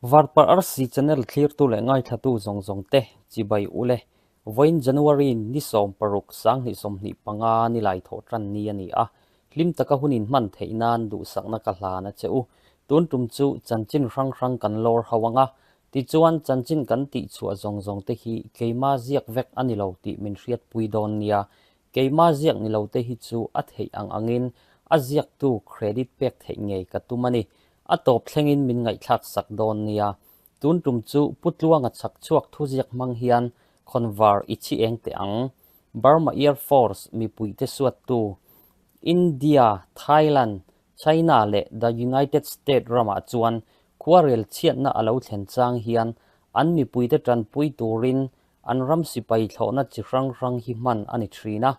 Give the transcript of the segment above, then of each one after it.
Varparh Arsi channel thlirtu leh ngaithlatu zawng zawng te chibai ule vawiin January ni 16 2025 ni lai thawh tan ni a ni a, hlim taka hun in hman theih nan duhsakna ka hlan a che u. Tun tum chu chanchin hrang hrang kan lawr ho ang a, tichuan chanchin kan tih chhuah zawng zawng te hi keima ziak vek a ni lo tih min hriatpui dawn nia. Keima ziak ni lo te hi chu a theih ang angin a ziaktu credit pek theih ngei ka tum a ni. A tawp thlengin min ngaihthlak sak dawn nia. Tun tum chu Pu Tluanga chhak chhuak thuziak hmang hian khawnvar i chhi eng teh ang. Burma Air Force mipuite suattu India, Thailand, China leh the United State ramah chuan khuarel chhiatna a lo thlen chang hian an mipuite tanpui turin an ram sipai thlawhna chi hrang hrang hi hman a ni thin a.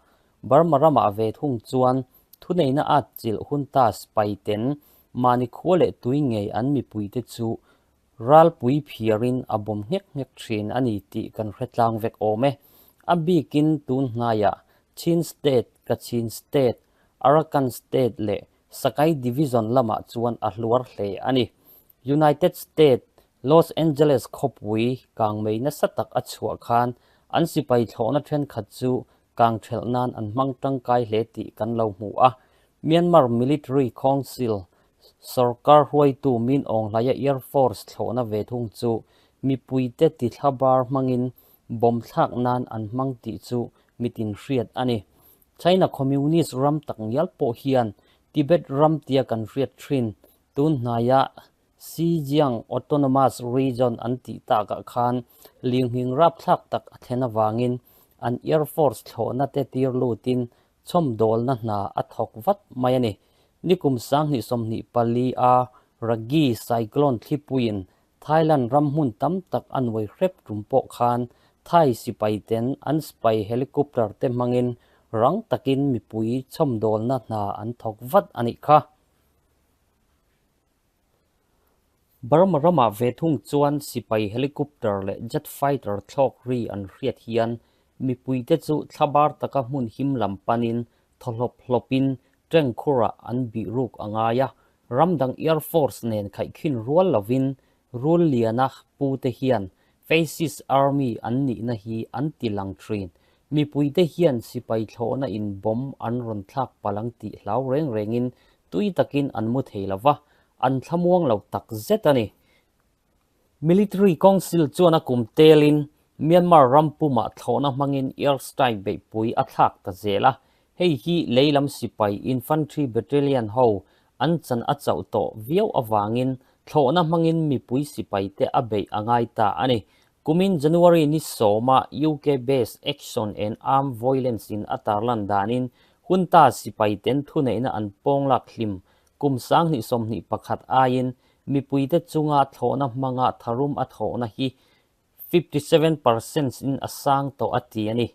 Burma ramah ve thung chuan thuneihna at chilh hun ta sipai ten mahni khua leh tui ngei an mipuite chu ralpui phiarin a bawm nghek nghek thin a ni tih kan hre tlang vek awm e. A bikin tun hnaiah Chin State, Kachin State, Arakan State leh Sakai Division lamah chuan a hluar hle a ni. United State, Los Angeles khawpui kangmei nasa tak a chhuah khan an sipai thlawhna thenkhat chu kang thelh nan an hmang tangkai hle tih kan lo hmu a. Myanmar Military Council sorkar hruaitu Min Aung Hlaia Air Force thlawhna ve thung chu mipuite tithla bar hmangin bomb thlak nan an hmang tih chu mitin hriat a ni. China Communist ram tak ngial pawh hian Tibet ram tia kan hriat thin tun hnaia Xinjiang Autonomous Region an tih takah khan lirnghing rapthlak tak a thlen avangin an Air Force thlawhna te tir lutin chhawmdawlna hna a thawk vat mai a ni. Nikum 2024 a Ragi Cyclone thlipuiin Thailand ram hmun tam tak a nuai hrep tum pawh khan Thai sipai ten an sipai helicopter te hmangin rang takin mipui chhawmdawlna hna an thawk vat a nih kha. Burma ramah ve thung chuan sipai helicopter leh jet fighter thlawk ri an hriat hian mipuite chu thlabar taka hmun him lam panin thaw hlawp hlawpin tank khurah an bih ruk a ngai a. Ram dang Air Force nen khaihkhin rual lovin rul liana pute hian Fascist Army an nihna hi an ti lang thin. Mipuite hian sipai thlawhna in bomb an rawn thlak palh ang tih hlau reng rengin tui takin an mu thei lo va, an thlamuang lo tak zet a ni. Military Council chuan a kum telin Myanmar ram pumah thlawhna hmangin air strike beihpui a thlak ta zel a, hei hi leilam sipai Infantry Battalion ho an chan a chauh tawh viau avangin thlawhna hmangin mipui sipaite a beih a ngai ta a ni. Kumin January ni sawma UK based Action and Armed Violence in a tarlan danin junta sipaiten thuneihna an pawnglak hlim kum 2021 aiin mipuite chunga thlawhna hmanga tharum a thawhna hi 57% in a sang tawh a ti a ni.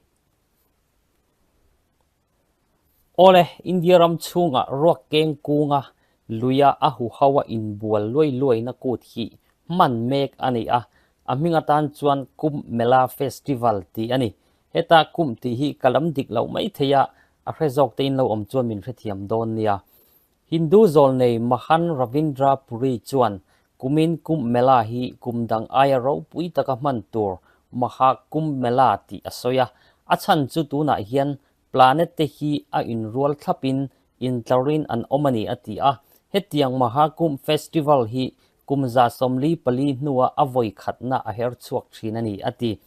Awle, India ram chhungah ruak keng kunga luia a huho a inbual luai luaina kut hi hman mek a ni a, a hming atan chuan Kumbh Mela Festival tih a ni. Heta Kumbh tih hi ka lam dik loh mai thei a, a hre zawk te in lo awm chuan min hrethiam dawn nia. Hindu zawlnei Mahan Ravindra Puri chuan kumin Kumbh Mela hi kum dang aia ropui taka hman tur Maha Kumbh Mela tih a sawi a, a chhan chu tunah hian Planet te hi a inrual thlapin intlarin an awm a ni a ti a. Hetiang Maha Kumbh Festival hi kum 144 hnua a vawi khatna a her chhuak thin a ni a ti.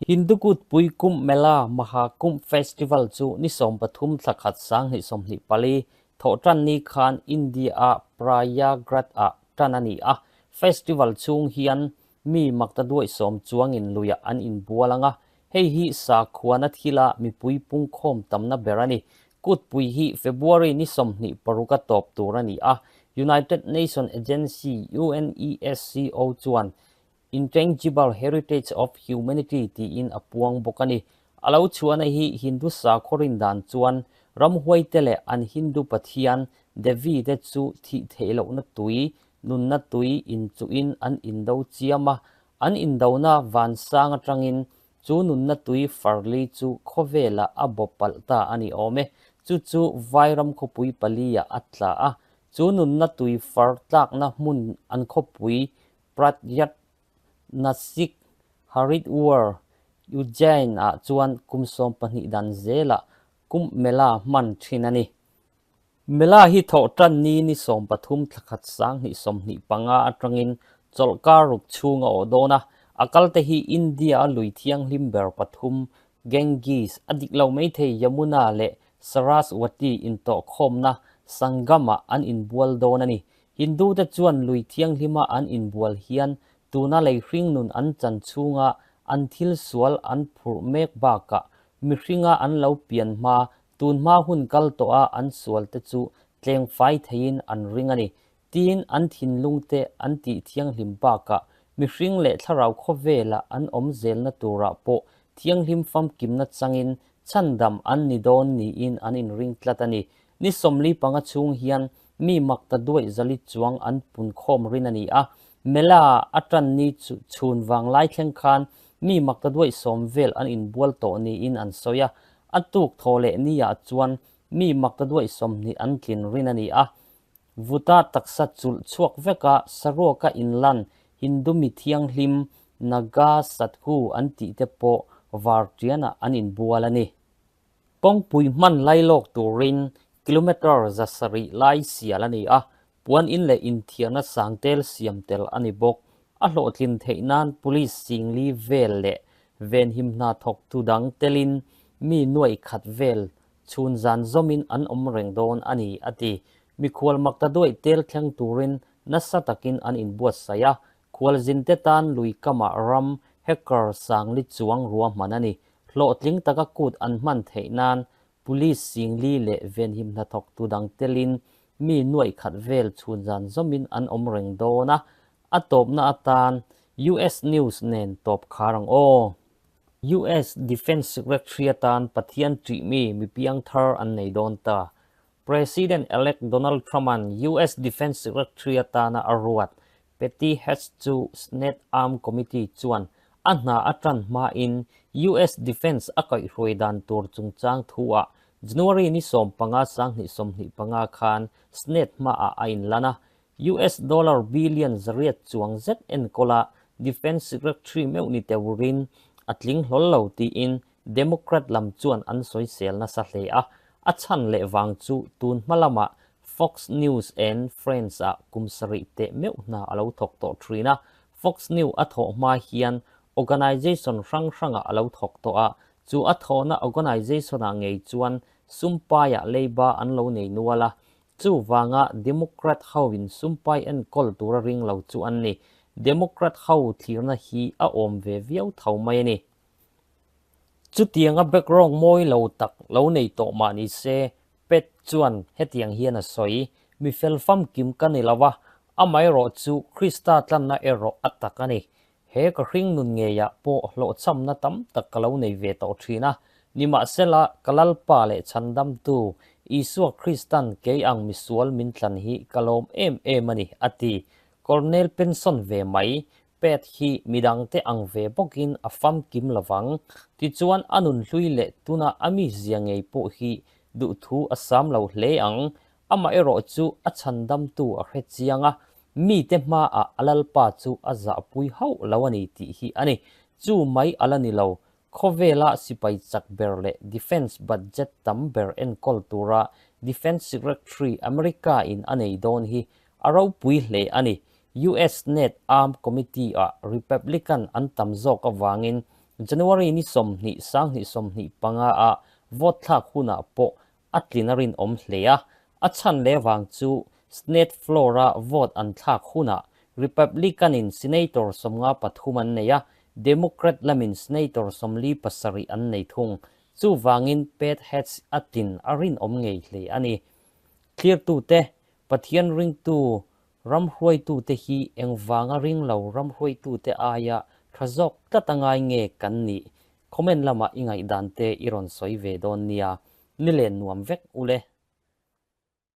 Hindu Kutpui Kumbh Mela Maha Kumbh Festival chu ni 13 thla khat 2024 thawhtan ni khan India-a Prayagraj-ah tan a ni a. Festival chhung hian mi makta duai sawm chuangin luiah an inbual ang a, hei hi sakhuana thila mipui pungkhawm tamna ber a ni. Kutpui hi February ni 26 a tawp tur a ni a, United Nation Agency UNESCO chuan Intangible Heritage of Humanity tiin a puang bawk a ni. A lo chhuahna hi Hindu sakhaw rin dan chuan ramhuaite leh an Hindu pathian Devi te chu thih theih lohna tui, nunna tui inchuhin an indo chiam a, an indona vansang atangin chu nunna tui farli chu khawvelah a bawp palh ta a ni awm e. Chu chu Vairam khawpui pali-ah a tla a, chu nunna tui far tlakna hmun an khawpui. Pratyag Nasik, Haridwar, Ujjain-ah chuan kum 12 dan zelah Kumbh Mela hman thin a ni. Mela hi thawh tan ni ni 13 thla khat 2025 atangin chawlhkar ruk chhung a awh dawn a, a kalte hi India-a lui thianghlim ber pathum Ganges, a dik lo maithei Yamuna leh Saraswati intawhkhawmna Sangam-ah an inbual dawn a ni. Hindu-te chuan lui thianghlima an inbual hian tuna lei hringnun an chan chhunga an thil sual an phurh mek bakah mihringa an lo pian hma, tun hma hun kal tawha an sualte chu tleng fai theiin an ring a ni. Tin, an thinlungte an tih thianghlim bakah mihring leh thlarau khawvela an awm zelna turah pawh thianghlim famkimna changin chhandam an ni dawn niin an inring tlat a ni. Ni 45 chhung hian mi makta duaih zali chuang an punkhawm rin a ni a, Mela a tan ni chu chhun vanglai thleng khan mi makta duaih sawm vel an inbual tawh niin an sawi a, a tuk thaw leh niah chuan mi makta duaih 20 an tlin rin a ni a. Vuta taksa chulh chhuak veka saruaka inlan Hindu mi thianghlim Naga Sadhu an tih te pawh varṭianah an inbual a ni. Kawngpui hman lailawk turin kilometre 700 lai sial a ni a, puan in leh inthiarna sangtel siam tel a ni bawk. A hlawhtlin theih nan police 40 vel leh venhim hna thawktu dang telin mi nuaih khat vel chhun zan zawmin an awm reng dawn a ni, a ti. Mikhual makta duaih tel thleng turin nasa takin an inbuatsaih a, khualzinte tan lui kamah ram hectare 40 chuang ruahman a ni. Hlawhtling taka kut an hman theih nan Police 40 leh venhim hnathawktu dang telin mi nuaih khat vel chhun zan zawmin an awm reng dawn a, a tawpna atan US News nen tawp khar ang aw. US Defence Secretary atan Pathian ṭihmi mi piangthar an nei dawn ta. President-elect Donald Trump-a'n US Defence Secretary atana a ruat Patty Hegseth chu Senate Armed Committee chuan a hna a ṭan hmain US Defence a kaihhruai dan tur chungchang thu-ah January ni 15 2025 khan Senate hmaah a inlan a. US dollar billion 800 chuang zet enkawla Defence Secretary meuh ni teurin a tling hlawl lo tiin Democrat lam chuan an sawisel nasa hle a, a chhan leh vang chu tun hma lamah Fox News and Friends-ah kum sarih teh meuh hna a lo thawk tawh thin a, Fox News a thawh hma hian organization hrang hrangah a lo thawk tawh a, chu a thawhna organization-ah ngei chuan sumpaiah leiba an lo nei nual a, chuvanga Democrat ho-in sumpai enkawl tura ring lo chu an ni. Democrat ho thlirna hi a awm ve viau tho mai a ni. Chutianga background mawi lo tak lo nei tawh mah ni se, Pet chuan hetiang hian a sawi, Mi fel famkim ka ni lo a, amaherawh chu Krista tlanna erawh a tak a ni. He ka hring nun ngeiah pawh hlawhchhamna tam tak ka lo nei ve tawh thin a, nimahsela ka Lalpa leh Chhandamtu Isua Kristan kei ang misual min tlan hi ka lawm em em a ni, a ti. Colonel pension ve mai, Pet hi midangte ang ve bawkin a famkim lovang. Tichuan a nun hlui leh tuna a mizia ngei pawh hi duhthu a sam lo hle ang. Amaherawh chu a chhandamtu a hre chiang a, mite hmaah a Lalpa chu a zahpui hauh lo a ni tih hi a ni. Chu mai a la ni lo, khawvela sipai chak ber leh defence budget tam ber enkawl tura Defence Secretary America-in a nei dawn hi a ropui hle a ni. US Senate Armed Committee-ah Republican an tam zawk avangin January ni 20 2025-ah vote thlak hunah pawh a tlin a rinawm hle a. A chhan leh vang chu Senate floor-a vote an thlak hunah Republican-in Senator 53 an nei a, Democrat lamin Senator 47 an nei thung. Chuvangin Pete Hegseth a tlin a rinawm ngei hle a ni. Thlirtute, Pathian ringtu Ramhruaitute hi engvanga ring lo ramhruaitute aia tha zawk tlat a ngai nge kan nih? Comment lamah i ngaihdan te i rawn sawi ve dawn nia. Ni len nuam vek ule.